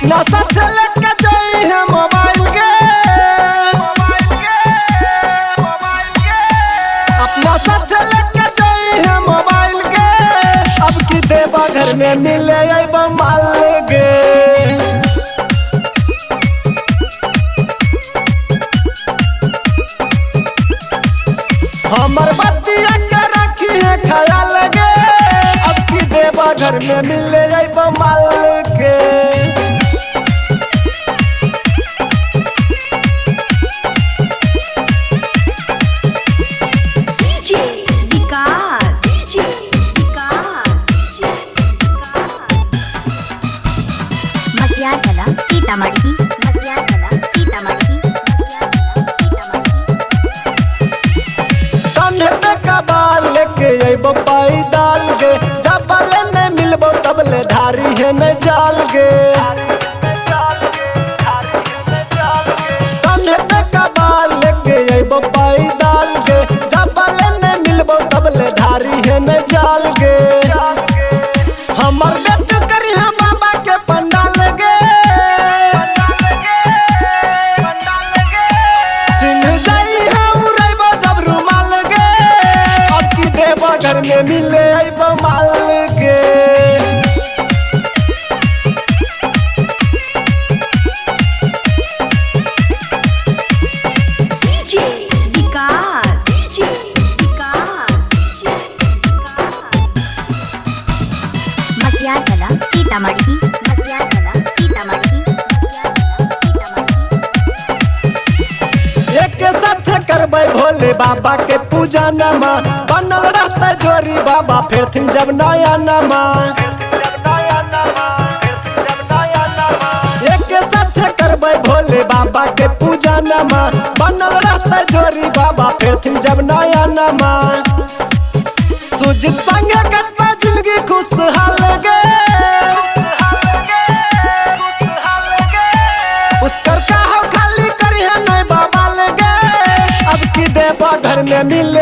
अपना साथ लेके जाई है मोबाइल गे, अपना साथ लेके जाई है मोबाइल गे। अब की देवा घर में मिले अइबो माल गे। हमर बतिया के रखी है ख्याल गे, अब की देवा घर में मिले अइबो माल गे। DJ Vikas, DJ Vikas, DJ Vikas. Masiyatala Sitamarhi, Masiyatala Sitamarhi, Masiyatala Sitamarhi. कंधे पे कबार लेके अइबो पाई दाल गे, जबले ने मिलबो तबले ढारी है न जाल गे। कंधे पे कबार लेके अइबो पाई दाल गे, जबले ने मिलबो तबले ढारी है न जाल गे। हमर बेट करी है बाबा के पंडाल गे, चिन्ह जाई है उड़ैबो जब रुमाल गे। अब की देवा घर में मिले अइबो माल गे। DJ Vikas, DJ Vikas, DJ Vikas. Masiyatala Sitamarhi, Masiyatala Sitamarhi, Masiyatala Sitamarhi. एक साथ करबै भोले बाबा के पूजा नमा, बनल रहते जोरी बाबा फिर थिन जब नया नमा। एक साथ करबै भोले बाबा के पूजा नमा, बनल रहते जोरी बाबा फिर थिन जब नया नमा। सुजित संगे कटता जिंदगी खुशहाल गे, उसकर का हो खाली करी है नहीं बाबा लगे। अब की देवा घर में मिले